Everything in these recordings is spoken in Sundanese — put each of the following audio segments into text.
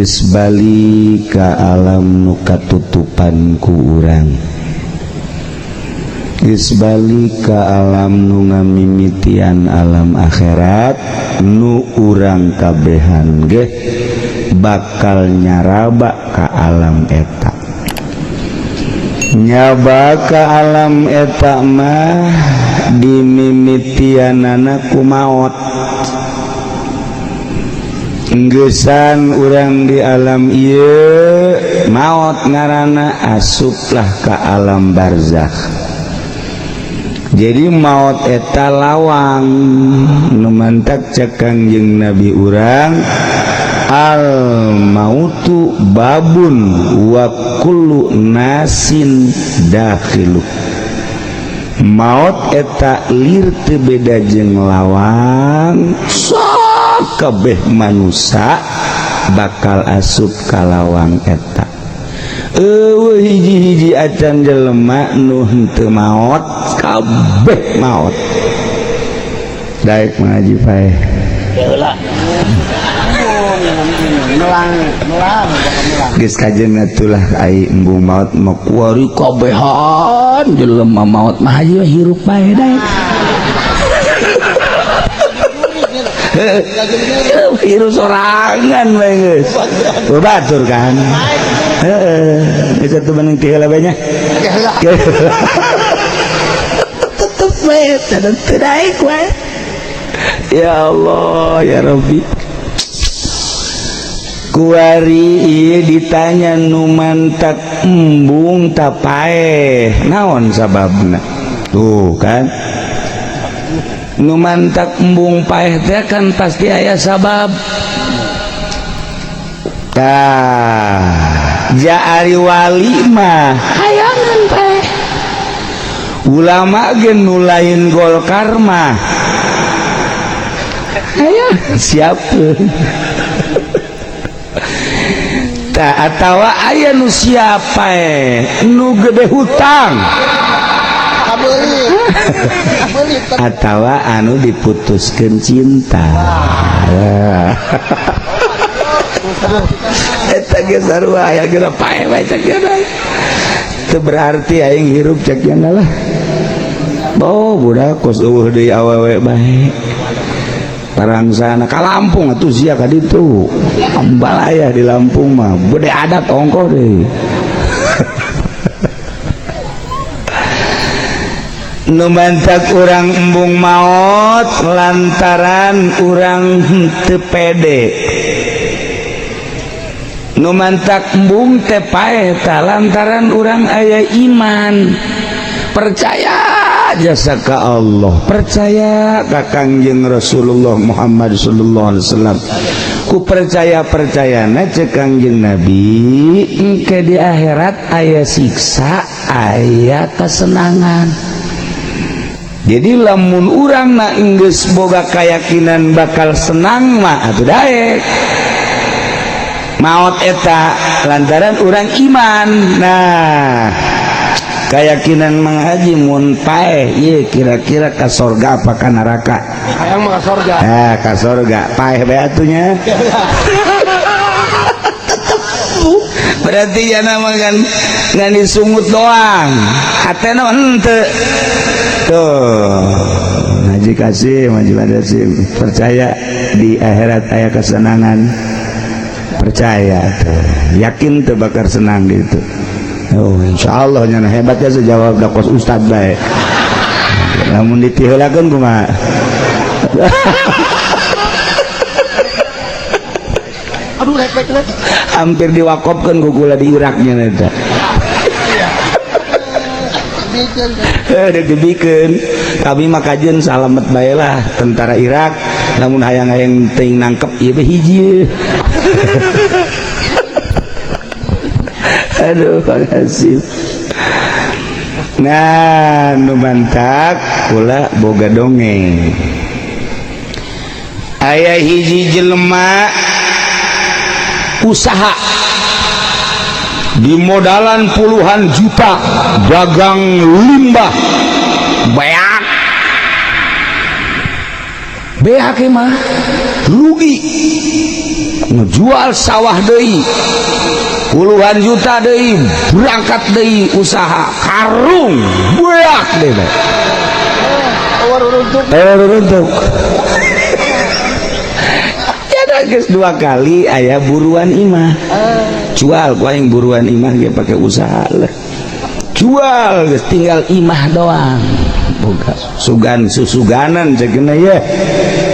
Geus balik ka alam nu katutupan ku urang, geus balik ka alam nu ngamimitian alam akhirat nu urang kabehan ge bakal nyaraba ka alam eta. Nyaba ka alam eta mah dimimitianana ku maot. Enggesan urang di alam ieu, maot ngaranna, asuplah ka alam barzakh. Jadi maut eta lawang. Nu mantak cek Kangjeng Nabi urang, al mautu babun wa kullu nasin dakhilu. Maut eta lir teu beda jeung lawang, sakabeh manusia bakal asup ka lawang eta. Eueuh hiji-hiji acan jelema nu henteu maot, kabeh maot. Daek ngaji paeh. Heula. Melang, melang, bakal melang. Geus kajen atulah ai embung maot mah kuari kabehan jelema maot mah haji hirup bae daek. Hirup sorangan bae geus. Batur kan. Heeh, geus atuh mending ti heula bae nya. Tetep bae teu daek wae. Ya Allah, ya Rabbi. Kuari ieu ditanya nu mantak embung tapaeh naon sababna? Tuh kan, nu mantak embung paeh teh kan pasti aya sabab. Tah, ja ari wali mah hayangan paeh, ulama ge nu lain Golkar mah hayang siap. Atawa aya nu siapa nu gede hutang atawa anu diputuskeun cinta. Eta ge sarua aya geura paeh bae cek teu berarti aing hirup cek lah. Oh budak kos eueuh deui awewe bae. Parangsana ka Lampung atuh sia ka ditu. Ambalaya di Lampung mah gede adat ongkoh deui. Nu mantak urang embung maot lantaran urang henteu pede. Nu mantak embung teh paeh tah lantaran urang aya iman. Percaya jasa ka Allah, percaya ka Kangjeng Rasulullah Muhammad sallallahu alaihi wasallam. Ku percaya-percayana cek Kangjeng Nabi, engke di akhirat aya siksa, aya kesenangan. Jadi lamun urang na enggeus boga keyakinan bakal senang mah atuh daek maot eta lantaran urang iman. Nah, keyakinan Mang Haji mun paeh ieu kira-kira ka sorga apa ka neraka? Hayang mah ka sorga. Ah, ka sorga. Paeh bae atunya. Tetep berarti ya nama kan ngan disungut doang. Hatena mah henteu. Tuh, Haji Kasim, Haji Kasim percaya di akhirat aya kesenangan. Percaya tuh. Yakin tuh bakal senang gitu. Oh, insya Allah nyana hebatnya sejawab da kos ustad bae. Lamun ditiheulakeun kumaha? Aduh, rek rek rek. Hampir diwakopkeun ku kula di Irak nya eta. Dek dibikeun. Kami mah kajeun salamet bae lah tentara Irak. Lamun hayang-hayang teuing nangkep ieu teh hiji. Aduh, makasih. Nah, nu mantak kula boga dongeng. Aya hiji jelema usaha di modalan puluhan juta, dagang limbah beak beak mah rugi. Ngejual sawah deui puluhan juta deui, berangkat deui usaha karung beak deui bae. Runtuh. Ya geus dua kali aya buruan imah. Jual ku aing buruan imah ge pake usaha lah. Jual geus tinggal imah doang. Boga sugan susuganan ceukna ye.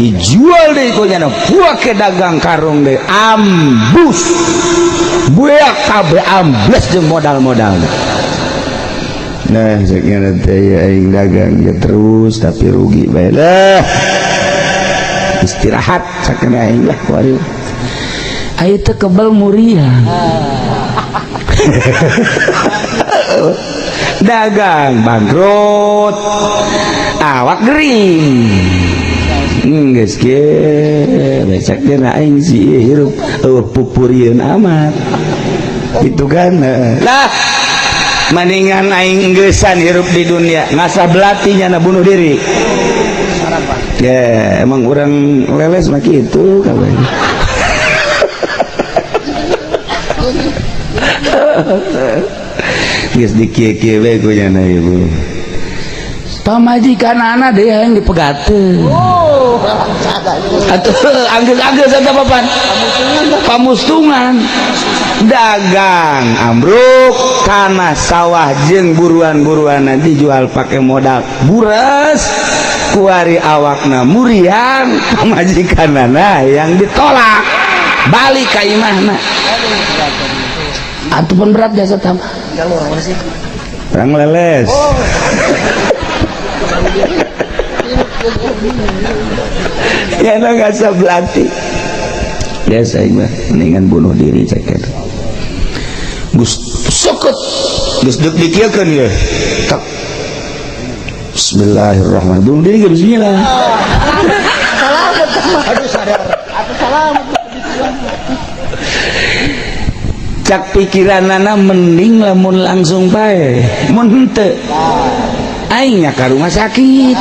Dijual deui ku nyana pake dagang karung deui ambus. Beak kabeh ambles jeung modal-modal. Nah, ceukna teh aing dagang ge terus tapi rugi bae lah. Istirahat sakena aing lah kuari. Aya teh kebal muriang. Dagang bangkrut, awak gering. Geus ge becak teh aing sih hirup eueuh pupurieun amat. Itu kan. Lah mendingan aing geusan hirup di dunia ngasah belati nyana bunuh diri. Ya emang orang leles mah kitu kabeh. Geus dikieu-kieu we ku nyana ibu. Pamajikan anak deh yang dipegateun. Oh, atuh anggeus-anggeus eta papan. Pamustungan. Dagang ambruk tanah sawah jeung buruan-buruan dijual pakai modal buras kuari awakna muriang pamajikanana yang ditolak balik ka imahna. Atuh pun berat jasa tambah. Orang leles. Ya nggak sebelati. Biasa mah mendingan bunuh diri cek. Gus sokot geus deuk dikieukeun ye. Tak. Bismillahirrahmanirrahim. Bunuh diri ge bismillah. Salamet. Aduh sadar. Atuh salamet. Cak pikiranana mending lamun langsung bae. Mun henteu aing nya ka rumah sakit.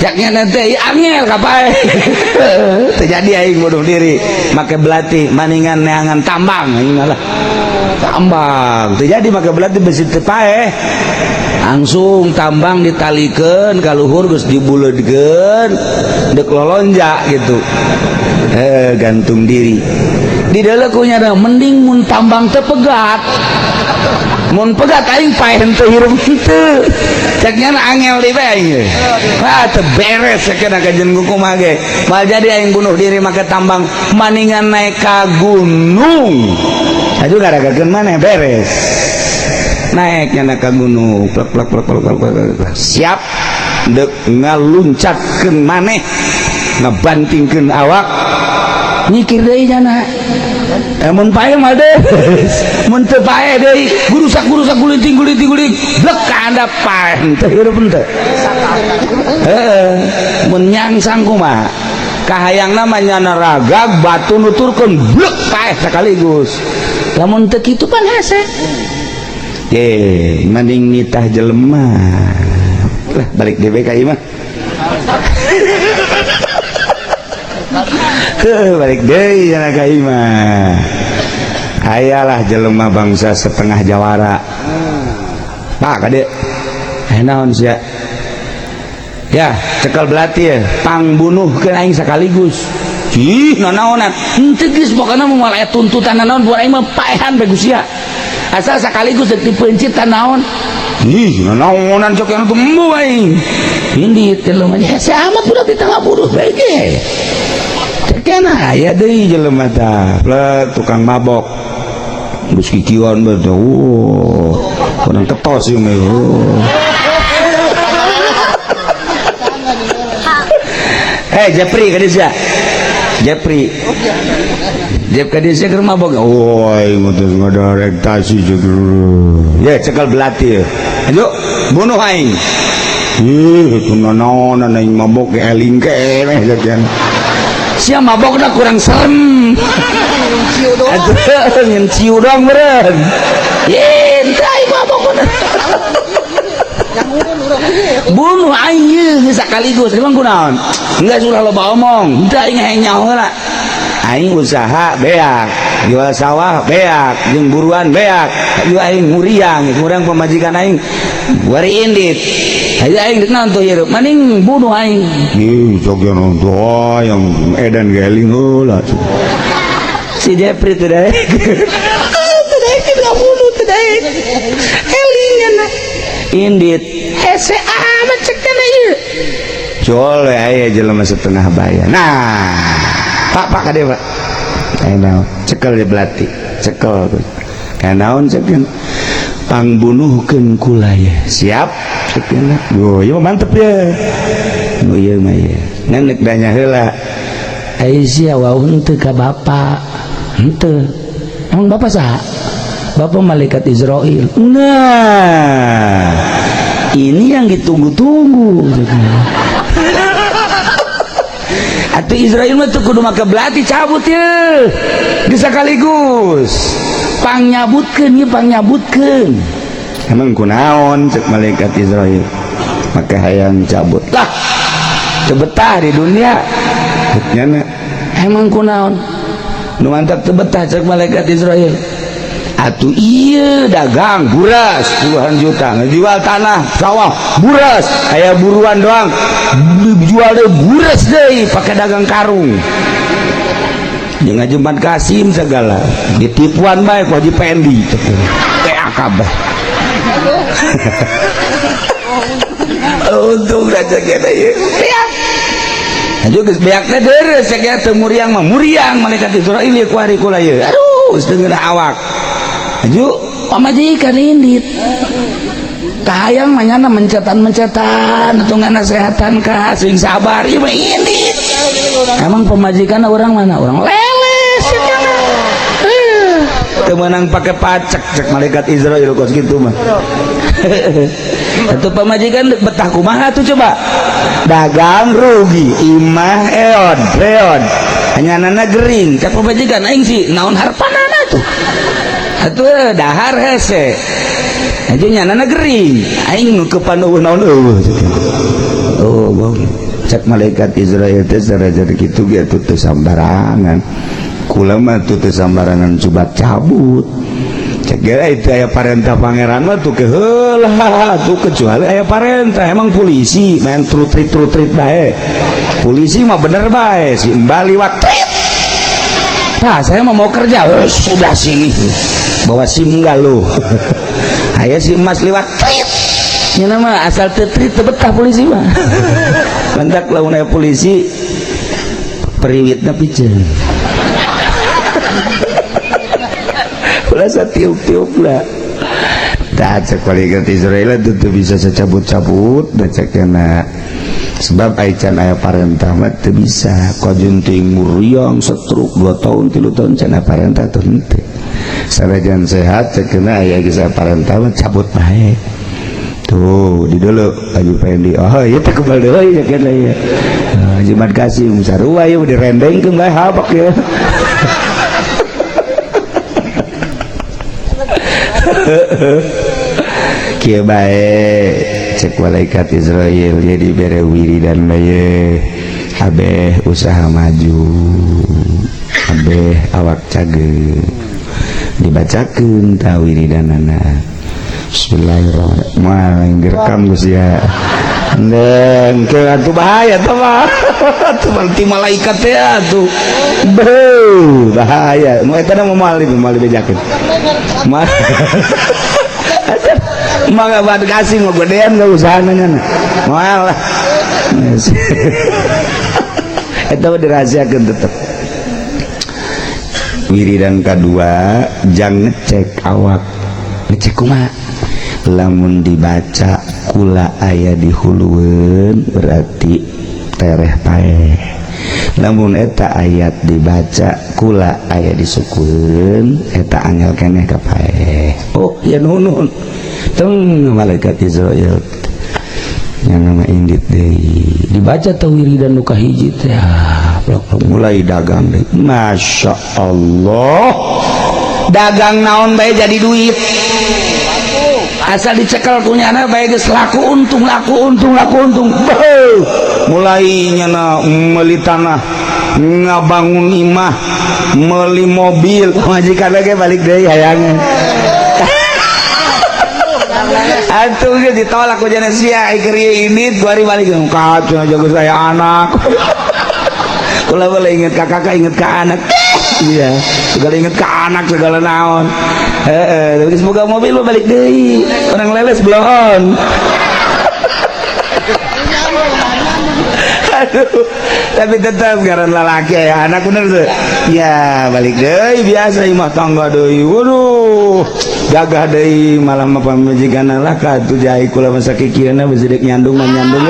Caknya nanti angel ka pae. Teu jadi aing bunuh diri make belati maningan neangan tambang aing malah. Tambang teu jadi make belati besi teu pae. Langsung tambang ditalikeun ka luhur geus dibuleudkeun deuk lolonja gitu. Gantung diri. Di dalam kunya ada mending mun tambang teu pegat. Mun pegat aing paeh henteu hirup henteu. Ceknya angel deui bae aing. Wah teu beres cekna kajen kumaha ge. Mal jadi aing bunuh diri make tambang maningan naik ka gunung. Aduh garagakeun maneh beres. Naik nyana ka gunung plek plek plek plek plek. Siap deuk ngaluncatkeun maneh ngabantingkeun awak nyikir deui nyana. Mun pae mah deui. Mun teu pae deui gurusak-gurusak gulinting gulinting guling blek ka handap pae henteu hirup henteu. Heeh, mun nyangsang kumaha? Kahayangna mah nyana ragag batu nuturkeun blek pae sekaligus. Lamun teu kitu pan hese. Ye, mending nitah jelema. Lah balik deui ka ieu mah. Balik deui cenah ka ieu mah. Ayalah jelema bangsa setengah jawara. Pak kade. Naon sia? Ya, cekel belati ya, pangbunuhkeun aing sekaligus. Ih, nanaonan. Henteu geus pokona moal aya tuntutan nanaon buat aing mah paehan bae sia. Asal sekaligus deuk dipeuncit naon. Ih, nanaonan cok yang tumbuh aing. Indit jelema hese amat budak di tengah buruh bae ge. Cekena aya deui jelema tah, plek tukang mabok. Geus kikieuan bae teh. Oh, kurang ketos ieu mah. Eh, Jepri ka dieu. Jepri. Jep ka dieu keur mabok. Woi, ngutus ngadarek tasi jeung. Ya, cekel belati. Ayo, bunuh aing. Ih, itu nanaonan aing mabok ge eling keneh sakian. Sia mabokna kurang serem. Atuh nyen ciu doang meureun. Ye, henteu aing mabok bener. Bunuh aing ieu sekaligus. Emang kunaon? Enggak sudah loba omong. Henteu aing hayang nyaho heula. Aing usaha beak, jual sawah beak, jeung buruan beak. Ayo aing nguriang, ngurang pamajikan aing wari indit. Ayo aing dek naon tuh hirup, maning bunuh aing. Ih, sok nonton yang edan geling heula. Si Jepri teu daek. Teu daek bunuh teu daek. Elingan indit. Hese amat cek teh ieu. Jol aya jelema setengah baya. Nah, Pak, Pak kade Pak. Aya naon? Cekel di belati, cekel. Aya naon cekel? Pangbunuhkeun kula ye. Siap cekel. Yo, ieu mantep ya. Nu ieu mah ye. Ngan nek danya heula. Ai sia wau henteu ka bapak. Henteu. Emang bapak saha? Bapak malaikat Israel. Nah, ini yang ditunggu-tunggu. Atau Israel mah tuh kudu make belati cabut ya. Bisa sekaligus. Pangnyabutkeun ieu pangnyabutkeun. Emang kunaon cek malaikat Israel. Maka hayang cabut. Lah, teu betah di dunia. Nyana emang kunaon? Nu mantap teu betah cek malaikat Israel. Atuh iya dagang buras puluhan juta, ngejual tanah sawah buras, aya buruan doang jual deh buras deh pakai dagang karung. Jeung ngajemat Kasim segala ditipuan bae ku Haji Pendi PAK bah. Untung raja kita ieu. Beak. Aju geus beak teh deureuh cek ya teu muriang mah muriang malaikat Israil ieu ku ari kula ieu. Aduh, geus deungeun awak. Aju pamajikan indit. Kahayang mah nyana mencetan-mencetan atau nggak nasehatan ka sing sabar ieu mah indit. Emang pemajikan orang mana? Orang leles teu meunang pake pacek cek malaikat Israil kos kitu mah. Atuh pamajikan betah kumaha tuh coba? Dagang rugi, imah eod, reod. Hanyanana gering, cek pamajikan aing sih naon harpanana tuh. Atuh dahar hese. Aju nyanana gering, aing nu kepan eueuh naon eueuh. Oh, bong. Cek malaikat Israel teh sarajan kitu ge atuh teu sambarangan. Kula mah tuh teu sambarangan coba cabut. Cek ge itu aya parentah pangeran mah tuh keheula tuh kecuali aya parentah emang polisi main trutrit-trutrit bae. Polisi mah bener bae si Mbak liwat trit. Nah, saya mah mau kerja. Oh, sudah sini. Bawa SIM enggak lu? Aya si emas liwat trit. Nya mah asal teu trit teu betah polisi mah. Mantak lamun aya polisi periwitna piceun. Ulah satiup-tiup lah. Tah cek malaikat Israel itu bisa secabut-cabut da cek na. Sebab aican aya parentah mah teu bisa. Kajunting muriang setruk 2 tahun 3 tahun can aya parentah teu henteu. Sanajan sehat cek na aya geus aya parentah mah cabut bae. Tuh di dulu Haji Pendi. Oh ieu teh kebal deui cek na ieu. Haji Mat Kasim sarua ieu direndengkeun bae habak ieu. Kieu bae cek malaikat Israel jadi bere wiridan bae kabeh usaha maju kabeh awak cageut dibacakeun ta wiridanana. Bismillahirrahmanirrahim. Direkam geus ya. Ndeng ke atuh bahaya teh mah. Atuh nanti malaikat teh atuh. Beuh, bahaya. Mau eta mah moal moal dibejakeun. Mah mah bad kasih mah gedean gak usahana nya. Moal lah. Eta mah dirahasiakeun tetep. Wiridan kadua jang ngecek awak. Ngecek kumaha? Lamun dibaca kula aya di hulueun berarti tereh paeh. Lamun eta ayat dibaca kula aya di sukueun eta angel keneh ka paeh. Oh ya nuhun. Teng malaikat Israil yang nama indit deui dibaca teh wiridan nu kahiji teh mulai dagang deui. Masya Allah, dagang naon bae jadi duit. Asal dicekel kunyana bae geus laku untung laku untung laku untung. Beuh, mulai nyana meuli tanah Ngabangun imah, meuli mobil, majikan lagi balik deui hayangeun. Atuh ge ditolak ku jana sia keur ini dua hari balik kacau jago saya anak. Kula boleh inget ka kakak, inget ka anak. Iya, segala inget ka anak, segala naon. Heeh, tapi semoga mobil lu balik deui. Orang leles bloon. Aduh, tapi tetap karena lalaki ya anak, bener tuh ya, balik deui biasa imah tangga deui. Waduh, gagah deui malah mah pamajikan lah katuh jai kula masa kikirana besi dek nyandung mah nyandung.